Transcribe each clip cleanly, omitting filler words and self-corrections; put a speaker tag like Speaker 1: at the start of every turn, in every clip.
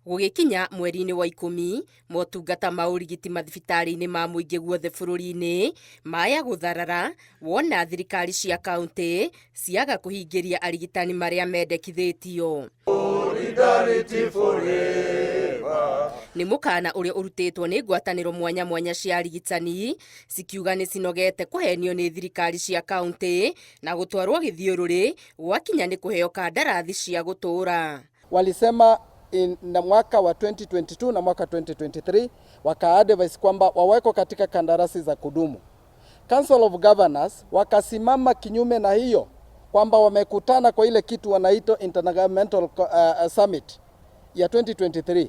Speaker 1: Gũgĩkinya mweri-inĩ wa 10, motungata ma ũrigiti mathibitarĩ-inĩ ma mũingĩ guothe bũrũri-inĩ maya gũtharara wona thirikari cia kaunti ciaga kũhingĩria arigitani marĩa mendekithĩtio. Nĩ mũkana ũrĩa ũrutĩtwo nĩ ngwatanĩro mwanya mwanya cia arigitani, cikiuga nĩ cinogete kũhenio nĩ thirikari cia kaunti na gũtwarwo gĩthiũrũrĩ gwakinya nĩ kũheo kandarathi cia gũtũũra.
Speaker 2: Walisema na mwaka wa 2022 na mwaka 2023 waka-advise kwamba wawekwe katika kandarasi za kudumu. Council of Governors wakasimama kinyume na hiyo kwamba wamekutana kwa ile kitu wanaitwa Intergovernmental Summit ya 2023,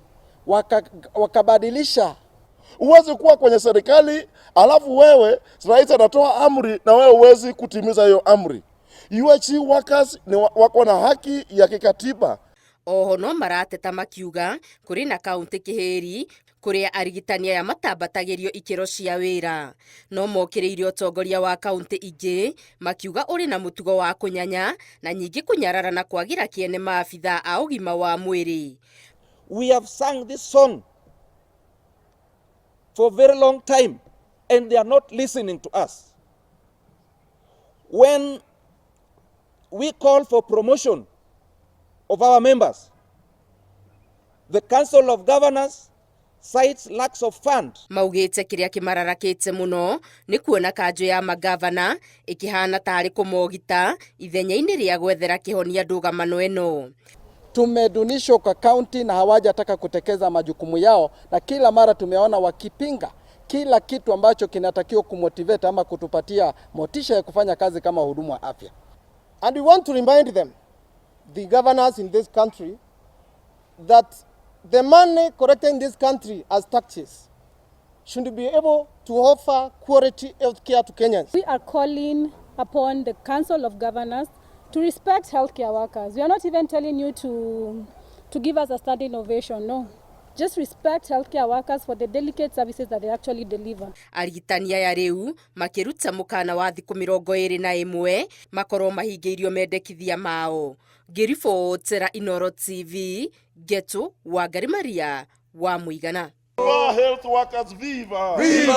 Speaker 2: wakabadilisha.
Speaker 3: Huwezi kuwa kwenye serikali alafu wewe rais anatoa amri na wewe huwezi kutimiza hiyo amri. UHC workers ni wako na haki ya kikatiba.
Speaker 1: Oho no marateta makiuga kũrĩ na kaunti kĩhĩri kũrĩa arigitani aya matambatagĩrio ikĩro cia wĩra, no mokĩrĩire ũtongoria wa kaunti ingĩ makiuga ũrĩ na mũtugo wa kũnyanya na nyingĩ kũnyarara na kwagĩra kĩene maabitha a ũgima wa mwĩrĩ.
Speaker 4: We have sung this song for a very long time and they are not listening to us. When we call for promotion of our members, the Council of Governors cites lacks of fund.
Speaker 1: Maugĩte kĩrĩa kĩmararakĩte mũno nĩ kuona kanjũ ya magavana ĩkĩhana tarĩ kũmogita ithenya-inĩ rĩa gwethera kĩhonia ndũgamano ĩno.
Speaker 2: Tumedunishwa kwa kaunti na hawajataka kutekeza majukumu yao, na kila mara tumeona wakipinga kila kitu ambacho kinatakiwa kumotivate ama kutupatia motisha ya kufanya kazi kama wahudumu wa afya.
Speaker 5: And we want to remind them, the governors in this country, that the money collected in this country as taxes should be able to offer quality health care to Kenyans.
Speaker 6: We are calling upon the Council of Governors to respect healthcare workers. We are not even telling you to give us a standing ovation, no. Just respect healthcare workers for the delicate services that they actually deliver.
Speaker 1: Arigitani aya rĩu makĩruta mũkana wa thikũ 21 makorwo mahingĩirio mendekithia mao. Ngĩribotera Inooro TV, Ngetu Wangari Maria wa Mũigana.
Speaker 3: Viva health workers, viva! Viva!